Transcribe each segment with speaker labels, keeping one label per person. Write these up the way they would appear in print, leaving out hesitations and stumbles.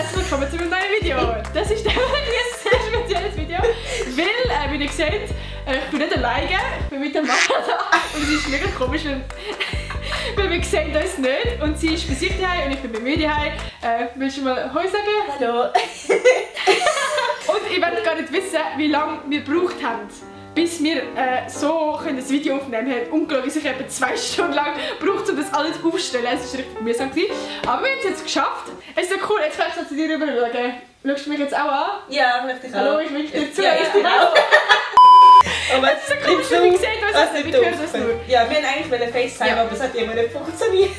Speaker 1: herzlich willkommen zu einem neuen Video. Das ist ein sehr spezielles Video, weil, wie ihr seht, ich bin nicht alleine, ich bin mit der Mama da und es ist mega komisch, weil wir sehen uns nicht und sie ist bei sich daheim und ich bin bei mir daheim. Willst du mal Hallo sagen?
Speaker 2: Hallo.
Speaker 1: Und ich will gar nicht wissen, wie lange wir gebraucht haben, bis wir so das Video aufnehmen können. Unglaublich, ich habe 2 Stunden lang gebraucht, um das alles aufzustellen. Es war richtig mühsam. Aber wir haben es jetzt geschafft. Es ist so cool, jetzt kann ich so zu dir rüber schauen. Schaust du mich jetzt auch an?
Speaker 2: Ja, ich dich auch.
Speaker 1: Hallo, ich winke dir zu.
Speaker 2: Ja, ich dich auch. Aber
Speaker 1: es ist so cool, wie wir sehen uns nicht, wir hören das nur.
Speaker 2: Ja, wir wollten FaceTime, ja. Aber es hat immer nicht funktioniert.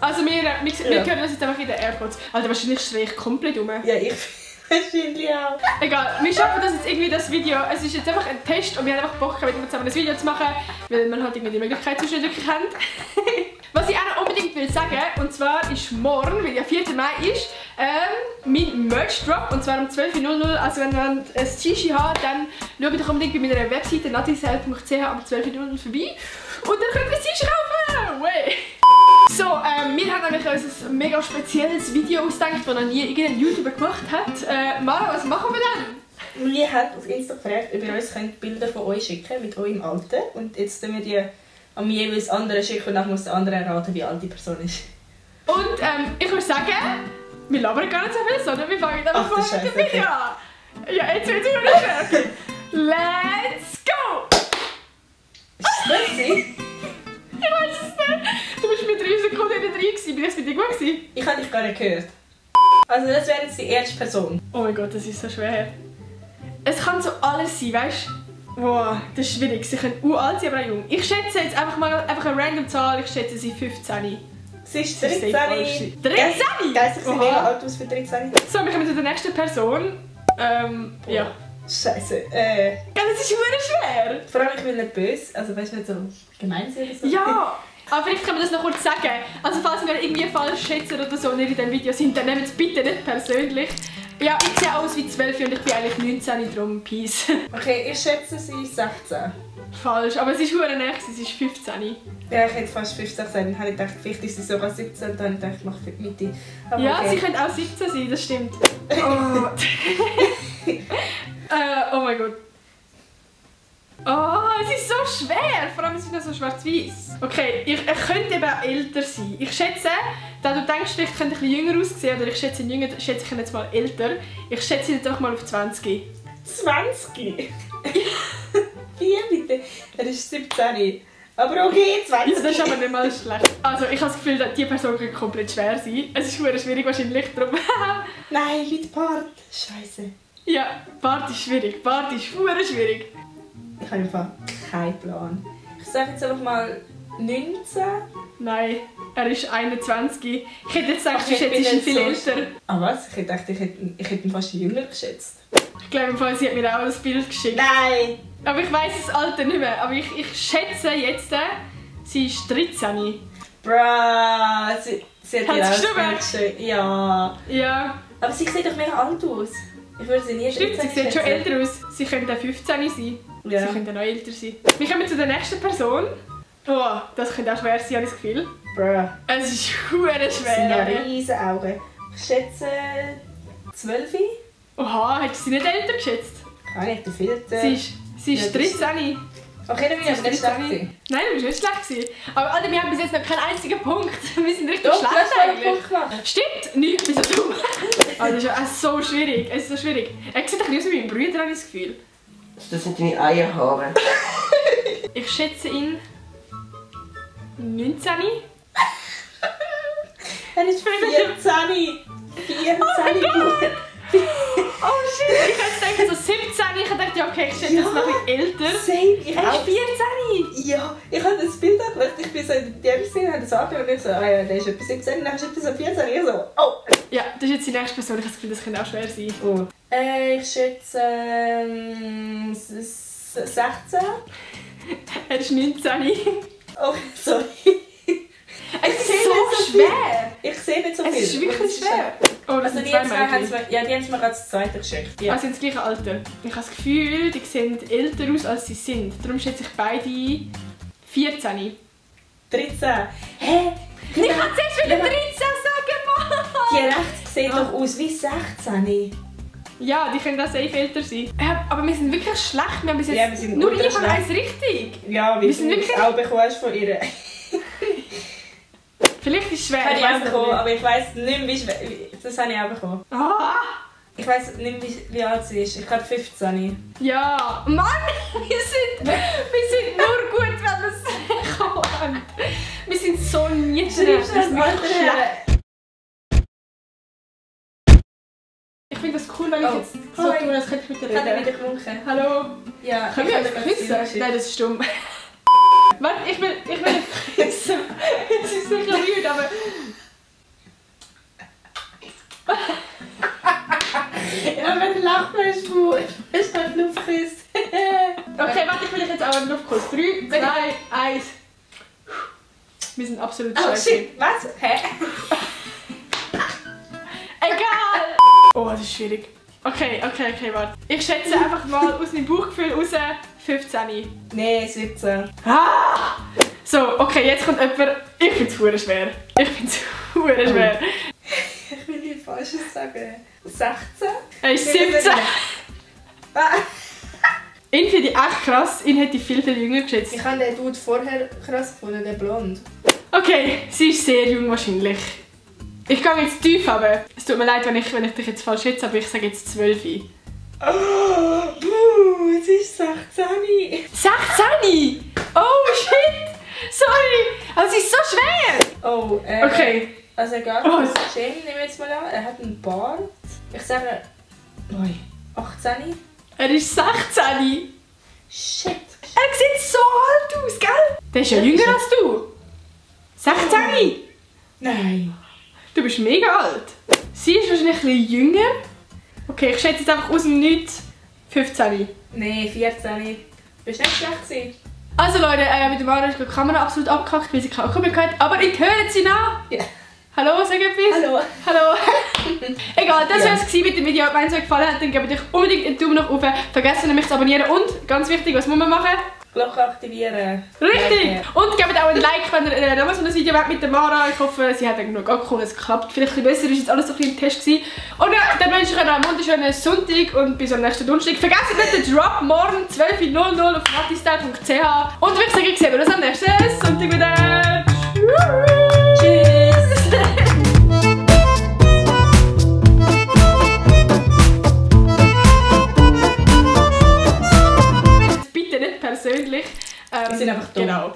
Speaker 1: Also wir hören das jetzt einfach in den AirPods. Alter, wahrscheinlich schreie ich komplett um.
Speaker 2: Ja, ich wahrscheinlich auch.
Speaker 1: Egal, wir schaffen das jetzt irgendwie, das Video. Es ist jetzt einfach ein Test und wir haben einfach Bock, mit zusammen das Video zu machen, weil man halt irgendwie die Möglichkeit zwischen wirklich hat. Was ich auch noch unbedingt will sagen, und zwar ist morgen, weil ja 4. Mai ist, mein Merch-Drop, und zwar um 12:00 Uhr. Also wenn ihr ein T-Shirt habt, dann schaut doch unbedingt bei meiner Webseite natisel.ch um 12:00 Uhr vorbei und dann könnt ihr ein T-Shirt kaufen! Way. So, wir haben nämlich uns ein mega spezielles Video ausgedacht, das noch nie irgendein YouTuber gemacht hat. Mara, was machen wir dann?
Speaker 2: Wir haben auf Insta gefragt, ob ihr uns Bilder von euch schicken mit eurem Alter. Und jetzt tun wir die an jeweils anderen schicken und dann muss der andere erraten, wie alt die Person ist. Und
Speaker 1: ich würde sagen, wir labern gar nicht so viel, sondern wir fangen einfach mal mit dem Video an. Ja, jetzt wird es überraschend. Let's go!
Speaker 2: Ist das gut?
Speaker 1: Ich weiß es nicht. Du bist mit 3 Sekunden in der 3 gewesen. Bin ich bei dir gut gewesen?
Speaker 2: Ich habe dich gar nicht gehört. Also das wäre jetzt die erste Person.
Speaker 1: Oh mein Gott, das ist so schwer. Es kann so alles sein, weißt du? Wow, das ist schwierig. Sie können uralt sein, aber auch jung. Ich schätze jetzt einfach mal eine random Zahl. Ich schätze sie 15.
Speaker 2: Sie ist 13.
Speaker 1: 13?
Speaker 2: Geist, ich sehe mega alt aus für 13.
Speaker 1: So, wir kommen zu der nächsten Person. Ja.
Speaker 2: Scheiße.
Speaker 1: Ja, das ist wirklich schwer.
Speaker 2: Vor allem, ich will nicht böse, also weißt du, nicht so gemein sein oder so.
Speaker 1: Ja, aber vielleicht können wir das noch kurz sagen. Also falls wir irgendwie falsch schätzen oder so nicht in diesem Video sind, dann nehmt es bitte nicht persönlich. Ja, ich sehe aus wie 12 und ich bin eigentlich 19, darum Peace.
Speaker 2: Okay, ich schätze sie 16.
Speaker 1: Falsch, aber es ist verdammt nah, sie ist 15.
Speaker 2: Ja, ich hätte fast 15 gesagt, dann habe ich gedacht, vielleicht ist sie sogar 17, dann habe ich gedacht, ich mache für die Mitte. Aber
Speaker 1: ja,
Speaker 2: okay.
Speaker 1: Sie könnte auch 17 sein, das stimmt. Oh. Oh mein Gott. Oh, es ist so schwer. Vor allem ist es noch so schwarz-weiß. Okay, ich könnte eben auch älter sein. Ich schätze, da du denkst, vielleicht könnte ich ein bisschen jünger aussehen, oder ich schätze ihn jünger, schätze ich ihn jetzt mal älter. Ich schätze ihn jetzt einfach mal auf 20.
Speaker 2: 20? Wie bitte? Er ist 17. Aber okay, 20.
Speaker 1: Ja, das ist aber nicht mal schlecht. Also ich habe das Gefühl, dass diese Person könnte komplett schwer sein. Es ist verdammt schwierig wahrscheinlich darum.
Speaker 2: Nein, mit Bart. Scheiße.
Speaker 1: Ja, Bart ist schwierig. Bart ist verdammt schwierig.
Speaker 2: Ich habe einfach keinen Plan. Ich sage jetzt einfach mal 19.
Speaker 1: Nein, er ist 21. Ich hätte jetzt gedacht, du schätzt ihn viel
Speaker 2: so
Speaker 1: älter.
Speaker 2: Ah was? Ich dachte, ich hätte ihn fast jünger geschätzt.
Speaker 1: Ich glaube, sie hat mir auch das Bild geschickt.
Speaker 2: Nein!
Speaker 1: Aber ich weiss das Alter nicht mehr. Aber ich schätze jetzt, sie ist 13.
Speaker 2: Bruh, sie hat
Speaker 1: Hat's
Speaker 2: ja auch ja.
Speaker 1: Ja.
Speaker 2: Aber sie sieht doch mega alt aus. Ich würde sie nie
Speaker 1: Stimmt, sie sieht schon älter aus. Sie könnte auch 15 sein.
Speaker 2: Ja.
Speaker 1: Sie könnte noch älter sein. Wir kommen zu der nächsten Person. Oh, das könnte auch schwer sein, habe ich das Gefühl.
Speaker 2: Bruh.
Speaker 1: Es ist verdammt
Speaker 2: Das sind ja
Speaker 1: schwer.
Speaker 2: riesige Augen. Ich schätze 12.
Speaker 1: Oha, hättest du sie nicht älter geschätzt?
Speaker 2: Kann ich den Filter?
Speaker 1: Sie ist 13.
Speaker 2: Okay, dann bin ich aber nicht schlecht gewesen.
Speaker 1: Nein, du bist nicht schlecht gewesen. Aber Alter, wir haben bis jetzt noch keinen einzigen Punkt. Wir sind richtig
Speaker 2: Doch,
Speaker 1: schlecht
Speaker 2: du hast einen
Speaker 1: eigentlich.
Speaker 2: Punkt gemacht.
Speaker 1: Stimmt, nicht, wir sind dumm. Aber das ist ja so schwierig. Es ist so schwierig. Er sieht ein bisschen aus wie mein Bruder, habe ich das Gefühl.
Speaker 3: Das sind deine Eierhaare.
Speaker 1: Ich schätze ihn 19.
Speaker 2: Er ist 14. 14 Uhr.
Speaker 1: Oh shit, ich hätte gedacht so 17. Ich hätte gedacht, ja okay, ich schätze jetzt noch ein bisschen älter.
Speaker 2: Same, ich
Speaker 1: Er
Speaker 2: auch.
Speaker 1: ist 14.
Speaker 2: Ja, ich habe das Bild angeschaut. Ich bin so in dem Sinn, habe das angeschaut und ich so, ah ja, der ist etwa 17, dann ist etwa so 14. Ich so, oh.
Speaker 1: Ja, das ist jetzt die nächste Person. Ich habe das Gefühl, das könnte auch schwer sein.
Speaker 2: Oh. Ich schätze 16.
Speaker 1: Er ist 19.
Speaker 2: Oh, sorry.
Speaker 1: Es ist so schwer.
Speaker 2: Ich sehe nicht so viel.
Speaker 1: Es ist wirklich schwer. Oh, das
Speaker 2: Also
Speaker 1: sind
Speaker 2: die
Speaker 1: zwei
Speaker 2: zwei haben
Speaker 1: Mädchen.
Speaker 2: die haben es mir als zweite geschickt. Ja.
Speaker 1: Also sind das gleiche Alter. Ich habe das Gefühl, die sehen älter aus, als sie sind. Darum schätze ich beide 14.
Speaker 2: 13. Hä?
Speaker 1: Ich kann zuerst wieder 13 sagen, Mann!
Speaker 2: Die rechts sieht doch aus wie 16.
Speaker 1: Ja, die können das safe älter sein. Aber wir sind wirklich schlecht. Wir haben bis jetzt
Speaker 2: Ja, wir sind
Speaker 1: nur
Speaker 2: ultra
Speaker 1: ich und
Speaker 2: schlecht.
Speaker 1: eins richtig.
Speaker 2: Ja, wie du es auch bekommst von ihr.
Speaker 1: Vielleicht ist es schwer.
Speaker 2: Habe ich
Speaker 1: weiss
Speaker 2: auch
Speaker 1: nicht
Speaker 2: bekommen,
Speaker 1: mehr.
Speaker 2: aber ich weiss nicht, wie schwer. Das habe ich auch bekommen.
Speaker 1: Ah!
Speaker 2: Ich weiss nicht, wie alt sie ist. Ich glaube 15.
Speaker 1: Ja, Mann! Wir sind nur gut, wenn wir es kommen. Wir sind so niedrig.
Speaker 2: Schreibst du
Speaker 1: Wir
Speaker 2: das
Speaker 1: sind
Speaker 2: Alter
Speaker 1: wirklich schlecht.
Speaker 2: her?
Speaker 1: Ich finde das cool, wenn ich
Speaker 2: Oh.
Speaker 1: jetzt so tue, als könnte ich mit dir
Speaker 2: Kann ich
Speaker 1: reden.
Speaker 2: wieder gewunken?
Speaker 1: Hallo?
Speaker 2: Ja,
Speaker 1: Können wir
Speaker 2: habe
Speaker 1: uns
Speaker 2: ganz
Speaker 1: küssen?
Speaker 2: viel geschickt.
Speaker 1: Nein, das ist stumm. Warte, ich will küssen. Es ist sicher weird, aber...
Speaker 2: Ja, wenn du lachst, ist halt Luft geküsst.
Speaker 1: Okay, warte, ich will dich jetzt auch einen Luftkuss. 3, 2, 1. Wir sind absolut
Speaker 2: Oh
Speaker 1: scheiße.
Speaker 2: shit, was? Hä?
Speaker 1: Egal! Oh, das ist schwierig. Okay, warte. Ich schätze einfach mal aus meinem Bauchgefühl raus 15.
Speaker 2: Nee, 17.
Speaker 1: Ah! So, okay, jetzt kommt jemand. Ich finde es verdammt schwer. Schwer.
Speaker 2: Ich will nichts Falsches sagen. 16?
Speaker 1: Er ist 17.
Speaker 2: Ah.
Speaker 1: Ihn finde ich echt krass. Ihn hätte ich viel jünger geschätzt.
Speaker 2: Ich habe den Dude vorher krass gefunden, den Blond.
Speaker 1: Okay, sie ist sehr jung wahrscheinlich. Ich gehe jetzt tief runter. Es tut mir leid, wenn ich dich jetzt falsch schätze, aber ich sage jetzt 12.
Speaker 2: Oh, es ist 16.
Speaker 1: 16? Oh shit! Sorry! Aber sie ist so schwer!
Speaker 2: Oh,
Speaker 1: Okay.
Speaker 2: Also egal,
Speaker 1: Oh.
Speaker 2: Shane nehmen wir jetzt mal an. Er hat einen Bart. Ich sage... Oi, 18?
Speaker 1: Er ist 16.
Speaker 2: Shit.
Speaker 1: Er sieht so alt aus, gell? Der ist ja jünger als du. 16?
Speaker 2: Nein.
Speaker 1: Du bist mega alt. Sie ist wahrscheinlich ein bisschen jünger. Okay, ich schätze jetzt einfach aus dem Nichts 15.
Speaker 2: Nein, 14. Bist du nicht schlecht gewesen?
Speaker 1: Also Leute, mit der Mara ist die Kamera absolut abgekackt, weil sie keine Akku mehr hat. Aber ich höre sie nach.
Speaker 2: Ja.
Speaker 1: Hallo, sag etwas.
Speaker 2: Hallo.
Speaker 1: Hallo. Egal, das
Speaker 2: Ja.
Speaker 1: war es mit dem Video. Wenn es euch gefallen hat, dann gebt euch unbedingt einen Daumen nach oben. Vergesst nicht, mich zu abonnieren. Und, ganz wichtig, was muss man machen?
Speaker 2: Glocke aktivieren.
Speaker 1: Richtig!
Speaker 2: Liken.
Speaker 1: Und gebt auch ein Like, wenn ihr nochmal so ein Video wollt mit der Mara. Ich hoffe, sie hat genug Akku und es klappt vielleicht ein bisschen besser. Es war jetzt alles so ein bisschen ein Test gewesen. Und ja, dann wünsche ich euch noch einen wunderschönen Sonntag und bis am nächsten Donnerstag. Vergesst nicht den Drop morgen 12.00 auf matistyle.ch. Und wie gesagt, ich sehe uns am nächsten Sonntag wieder.
Speaker 2: Tschüss.
Speaker 1: Bitte nicht persönlich.
Speaker 2: Wir sind einfach dumm.
Speaker 1: Genau.